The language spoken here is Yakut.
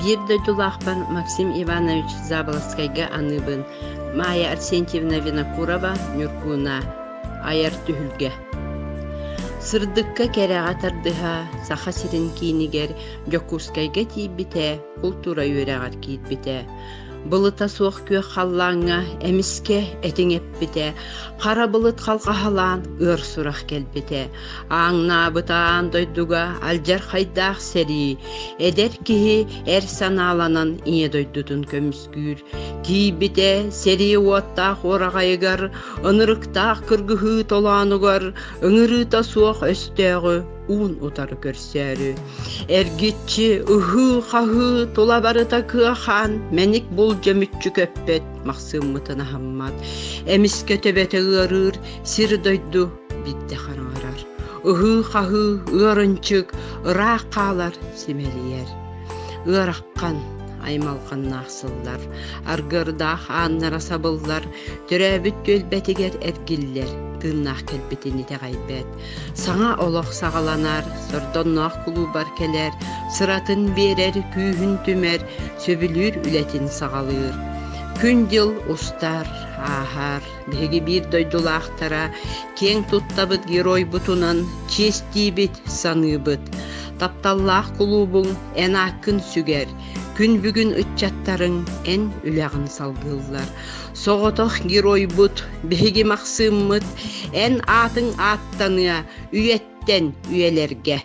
Биир дойдулаахпар Максим Иванович Заболоцкайга аныыбын Майя Арсентьевна Винокурова, Ньургуна, айар түһүлгэ. Сырдыкка кэрэҕэ тардыһа Саха сирин киинигэр Дьокуускайга тиийбитэ, култуура үөрэҕэр киирбитэ. Былыта суох күөх халлааҥҥа эмискэ этиҥ эппитэ, хара былыт халҕаһалаан ыар сурах кэлбитэ. Ааҥнаабыт аан дойдуга алдьархайдаах сэрии, эдэр киһи эр санааланан ийэ дойдутун көмүскүүр. Тиийбитэ сэрии уоттаах уораҕайыгар, ынырыктаах кыргыһыы толоонугар ыҥырыыта суох өстөөҕү уун утары көрсөөрү. Эргиччи, ыһыы-хаһыы тула барыта кыа-хаан мэник булдьа мүччү көппөт махсыыммытын аһыммат. Эмискэ төбөтө ыарыыр, сир-дойду биирдэ хараҥарар. Ыһыы-хаһыы, ыарынчык, ыраах хаалар, симэлийэр. Ыараххан, аймалҕаннаах сыллар, аргыардаах ааннара сабыллар, төрөөбүт түөлбэтигэр эргиллэр, тыыннаах кэлбитин итэҕэйбэт. Саҥа олох саҕаланар, сордонноох кулуубар кэлэр, сыратын биэрэр, күүһүн түмэр, сөбүлүүр үлэтин саҕалыыр. Күн-дьыл устар, ааһар, биһиги биир дойдулаахтара киэҥ туттабыт геройбутунан чиэстиибит, саныыбыт. Тапталлаах кулуубуҥ эн ааккын сүгэр, күн бүгүн ыччаттарыҥ эн үлэҕин салгыыллар. Соҕотох геройбут, биһиги Махсыыммыт, эн аатыҥ ааттаныа үйэттэн үйэлэргэ.